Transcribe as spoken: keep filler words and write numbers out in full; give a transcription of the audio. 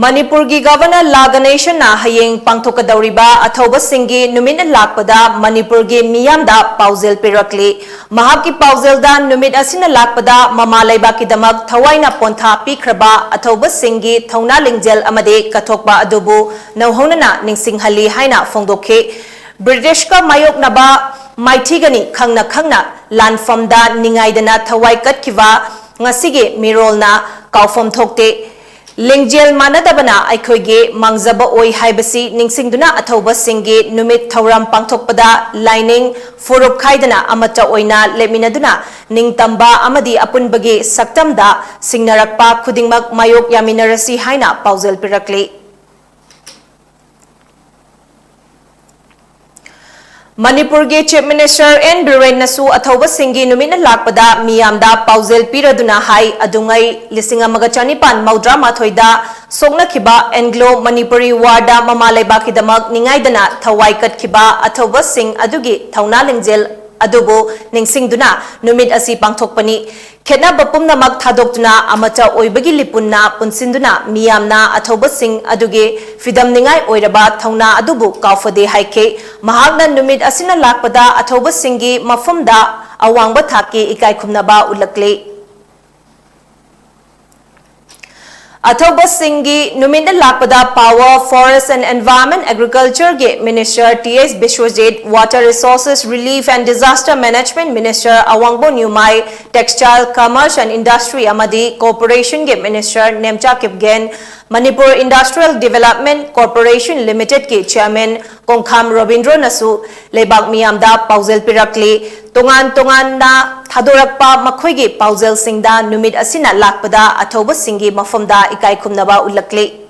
ꯃꯅꯤꯄꯨꯔꯒꯤ ꯒꯚꯔꯅꯔ ꯂꯥ ꯒꯅꯦꯁꯟꯅ ꯍꯌꯦꯡ ꯄꯥꯡꯊꯣꯛꯀꯗꯧꯔꯤꯕ ꯑꯊꯧꯕꯁꯤꯡꯒꯤ ꯅꯨꯃꯤꯠꯅ ꯂꯥꯛꯄꯗ ꯃꯅꯤꯄꯨꯔꯒꯤ ꯃꯤꯌꯥꯝꯗ ꯄꯥꯎꯖꯦꯜ ꯄꯤꯔꯛꯂꯤ꯫ ꯃꯍꯥꯛꯀꯤ ꯄꯥꯎꯖꯦꯜꯗ ꯅꯨꯃꯤꯠ ꯑꯁꯤꯅ ꯂꯥꯛꯄꯗ ꯃꯃꯥ ꯂꯩꯕꯥꯛꯀꯤꯗꯃꯛ ꯊꯋꯥꯏꯅ ꯄꯣꯟꯊꯥ ꯄꯤꯈ꯭ꯔꯕ ꯑꯊꯧꯕꯁꯤꯡꯒꯤ ꯊꯧꯅꯥ ꯂꯤꯡꯖꯦꯜ ꯑꯃꯗꯤ ꯀꯠꯊꯣꯛꯄ ꯑꯗꯨꯕꯨ ꯅꯧꯍꯧꯅꯅ ꯅꯤꯡꯁꯤꯡꯍꯜꯂꯤ ꯍꯥꯏꯅ ꯐꯣꯡꯗꯣꯛꯈꯤ꯫ ꯕ꯭ꯔꯤꯇꯤꯁꯀ ꯃꯥꯌꯣꯛꯅꯕ ꯃꯥꯏꯊꯤꯒꯅꯤ ꯈꯪꯅ ꯈꯪꯅ ꯂꯥꯟꯐꯝꯗ ꯅꯤꯡꯉꯥꯏꯗꯅ ꯊꯋꯥꯏ ꯀꯠꯈꯤꯕ ꯉꯁꯤꯒꯤ ꯃꯤꯔꯣꯜꯅ ꯀꯥꯎꯐꯝ ꯊꯣꯛꯇꯦ꯫ ꯂꯤꯡꯖꯦꯜ ꯃꯥꯟꯅꯗꯕꯅ ꯑꯩꯈꯣꯏꯒꯤ ꯃꯥꯡꯖꯕ ꯑꯣꯏ ꯍꯥꯏꯕꯁꯤ ꯅꯤꯡꯁꯤꯡꯗꯨꯅ ꯑꯊꯧꯕꯁꯤꯡꯒꯤ ꯅꯨꯃꯤꯠ ꯊꯧꯔꯝ ꯄꯥꯡꯊꯣꯛꯄꯗ ꯂꯥꯏꯅꯤꯡ ꯐꯨꯔꯨꯞ ꯈꯥꯏꯗꯅ ꯑꯃꯠꯇ ꯑꯣꯏꯅ ꯂꯦꯞꯃꯤꯟꯅꯗꯨꯅ ꯅꯤꯡꯇꯝꯕ ꯑꯃꯗꯤ ꯑꯄꯨꯟꯕꯒꯤ ꯁꯛꯇꯝꯗ ꯁꯤꯡꯅꯔꯛꯄ ꯈꯨꯗꯤꯡꯃꯛ ꯃꯥꯌꯣꯛ ꯌꯥꯃꯤꯟꯅꯔꯁꯤ ꯍꯥꯏꯅ ꯄꯥꯎꯖꯦꯜ ꯄꯤꯔꯛꯂꯤ꯫ ꯃꯅꯤꯄꯨꯔꯒꯤ Chief Minister ꯑꯦꯟ ꯕꯤꯔꯦꯟꯅꯁꯨ ꯑꯊꯧꯕꯁꯤꯡꯒꯤ ꯅꯨꯃꯤꯠꯅ ꯂꯥꯛꯄꯗ ꯃꯤꯌꯥꯝꯗ ꯄꯥꯎꯖꯦꯜ ꯄꯤꯔꯗꯨꯅ ꯍꯥꯏ, ꯑꯗꯨꯉꯩ ꯂꯤꯁꯤꯡ ꯑꯃꯒ ꯆꯅꯤꯄꯥꯟ ꯃꯧꯗ꯭ꯔꯥ ꯃꯥꯊꯣꯏꯗ ꯁꯣꯛꯅꯈꯤꯕ Anglo Manipuri War ꯗ ꯃꯃꯥ ꯂꯩꯕꯥꯛꯀꯤꯗꯃꯛ ꯅꯤꯡꯉꯥꯏꯗꯅ ꯊꯋꯥꯏ ꯀꯠꯈꯤꯕ ꯑꯊꯧꯕꯁꯤꯡ ꯑꯗꯨꯒꯤ ꯊꯧꯅꯥ ꯂꯤꯡꯖꯦꯜ ꯑꯗꯨꯕꯨ ꯅꯤꯡꯁꯤꯡꯗꯨꯅ ꯅꯨꯃꯤꯠ ꯑꯁꯤ ꯄꯥꯡꯊꯣꯛꯄꯅꯤ꯫ ꯈꯦꯠꯅꯕ ꯄꯨꯝꯅꯃꯛ ꯊꯥꯗꯣꯛꯇꯨꯅ ꯑꯃꯠꯇ ꯑꯣꯏꯕꯒꯤ ꯂꯤꯄꯨꯟꯅ ꯄꯨꯟꯁꯤꯟꯗꯨꯅ ꯃꯤꯌꯥꯝꯅ ꯑꯊꯧꯕꯁꯤꯡ ꯑꯗꯨꯒꯤ ꯐꯤꯗꯝꯅꯤꯡꯉꯥꯏ ꯑꯣꯏꯔꯕ ꯊꯧꯅꯥ ꯑꯗꯨꯕꯨ ꯀꯥꯎꯐꯗꯦ ꯍꯥꯏꯈꯤ꯫ ꯃꯍꯥꯛꯅ ꯅꯨꯃꯤꯠ ꯑꯁꯤꯅ ꯂꯥꯛꯄꯗ ꯑꯊꯧꯕꯁꯤꯡꯒꯤ ꯃꯐꯝꯗ ꯑꯋꯥꯡꯕ ꯊꯥꯛꯀꯤ ꯏꯀꯥꯏ ꯈꯨꯝꯅꯕ ꯎꯠꯂꯛꯂꯤ꯫ ꯑꯊꯧꯕꯁꯤꯡꯒꯤ ꯅꯨꯃꯤꯠꯅ ꯂꯥꯛꯄꯗ Power, Forest and Environment, Agriculture ꯒꯤ Minister T S Biswajit, Water Resources, Relief and Disaster Management Minister ꯑꯋꯥꯡꯕꯣꯟ Newmai, Textile, Commerce and Industry ꯑꯃꯗꯤ Cooperation ꯒꯤ Minister Nemcha Kipgen, Manipur Industrial Development Corporation Limited ꯀꯤ Chairman ꯀꯣꯡꯈꯥꯝ ꯔꯣꯕꯤꯟꯗ꯭ꯔꯣꯅꯁꯨ ꯂꯩꯕꯥꯛ ꯃꯤꯌꯥꯝꯗ ꯄꯥꯎꯖꯦꯜ ꯄꯤꯔꯛꯂꯤ꯫ ꯇꯣꯉꯥꯟ ꯇꯣꯉꯥꯟꯅ ꯊꯥꯗꯣꯔꯛꯄ ꯃꯈꯣꯏꯒꯤ ꯄꯥꯎꯖꯦꯜꯁꯤꯡꯗ ꯅꯨꯃꯤꯠ ꯑꯁꯤꯅ ꯂꯥꯛꯄꯗ ꯑꯊꯧꯕꯁꯤꯡꯒꯤ ꯃꯐꯝꯗ ꯏꯀꯥꯏ ꯈꯨꯝꯅꯕ ꯎꯠꯂꯛꯂꯤ꯫